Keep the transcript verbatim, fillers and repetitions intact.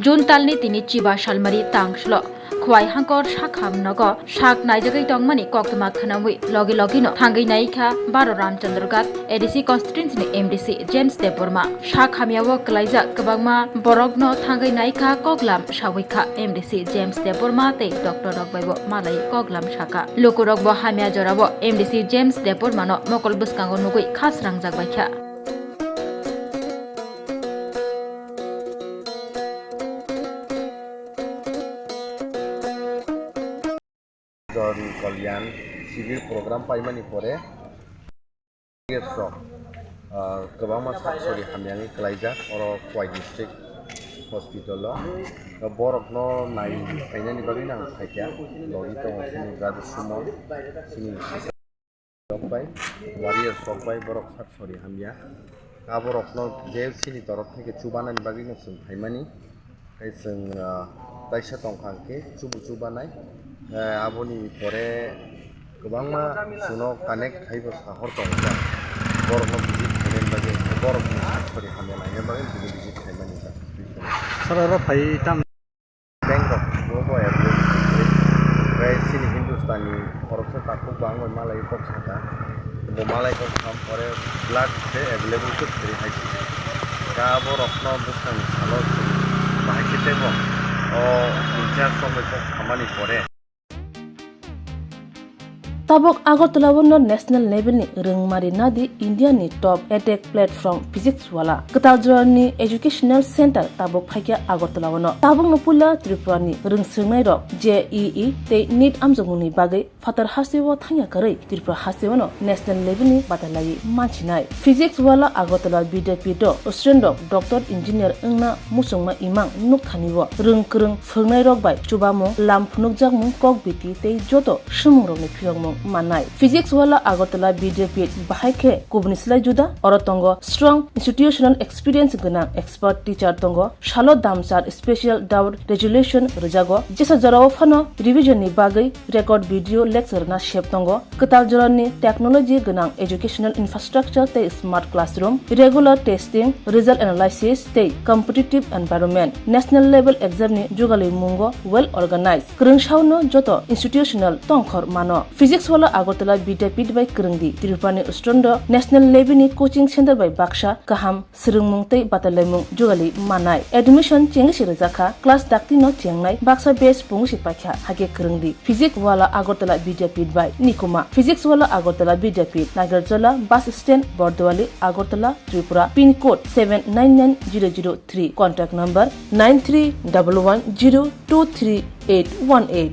June talni tini chiba salmari tang slo Khwai Hangkor Sakham nogo sak naijagwi tongmani koktwma khwnawi logi logino thangwi naikha baro Ramchandra Ghat A D C constituency ni M D C James Debbarma. Sak hamyao kwlaijak kwbangma borokno thangwi naikha koklam sawi kha. M D C James Debbarma tei doctor rok baibo malai koklam saka. Lukurokbo hamya jorao M D C James Debbarmano mokol bwskango nugwi khasrangjak baikha. Jon Kalyan Shibir program paimani pore, yes, rok, ah, kwbangma sak sori hamyani kwlaijak oro Khwai district hospital o. Borokno nai phainani bagwi nang phaikha, logi tongo chini Brother Sumo, chini rok bai, warriors rok bai borok sak sori hamya. Aborokno je chini torok theke chubanani bagwino chwng phaimani. Tei chwng, ah, taisa tongkha hwnkhe chubu chubanai. Eh, aboni pore kwbangma chwngno connect khaibo sahor tongkha. Borokno visit khainani bagwi, borokni sak sori hamya laina bagwi chini visit khaimani. Sir, oro phai tam Bank rok bo bo available. Tei chini Hindustani khoroksa takhuk bo ang bai malai kok saka. Bo malai kok sam pore blood se available khe kwrwi hai se. Ka borokno bwskangni salo chwng bahai khe teibo o in charge rok bai kok samani pore. Tabuk Agartala o no national level ni rwngmari nadi India ni top edtech platform Physics Wala. Kwtal jora ni educational center tabuk phaikha Agartala o no. Tabuk no puila Tripura ni rwngswngnai rok J E E tei NEET amjokmung ni bagwi phatar hasteo thangya kwrwi Tripura hasteo no national level ni batalai mansinai. Physics Wala Agartala Vidyapith o student rok doctor engineer wngna muchungma imang nukthani o rwng kwrwng phwrwngnairok bai chubamung, lam phunukjakmung, kok biti tei joto swngmungrokni phiyokmung mannai. Physics Wala Agartala Vidyapith bahai khe kubuni slai juda. Oro tongo strong institutional experience gwnang expert teacher tongo, salo damchar special doubt resolution rwjago, jesa jorao phano revision ni bagwi record video lecture na sep tongo. Kwtal jorani technology gwnang educational infrastructure tei smart classroom, regular testing, result analysis tei competitive environment. National level exam ni jugalwi mungo well organized. Kwrwng saono joto institutional tongkhor mano. Physics Wala Agartala Vidyapith bai kwrwngdi. Tripura ni student rok national level ni coaching center bai baksa kaham swrwngmung tei batalaimung jugalwi mannai. Admission chengwi se rwjakha, class dakti no chengnai, baksa batch pungwi se paikha, hakhe kwrwngdi. Physics Wala Agartala Vidyapith bai Nikuma. Physics Wala Agartala Vidyapith, Nagarjola bus stand, Bordowali, Agartala, Tripura, pin code seven nine nine zero zero three, contact number nine three double one zero two three eight one eight.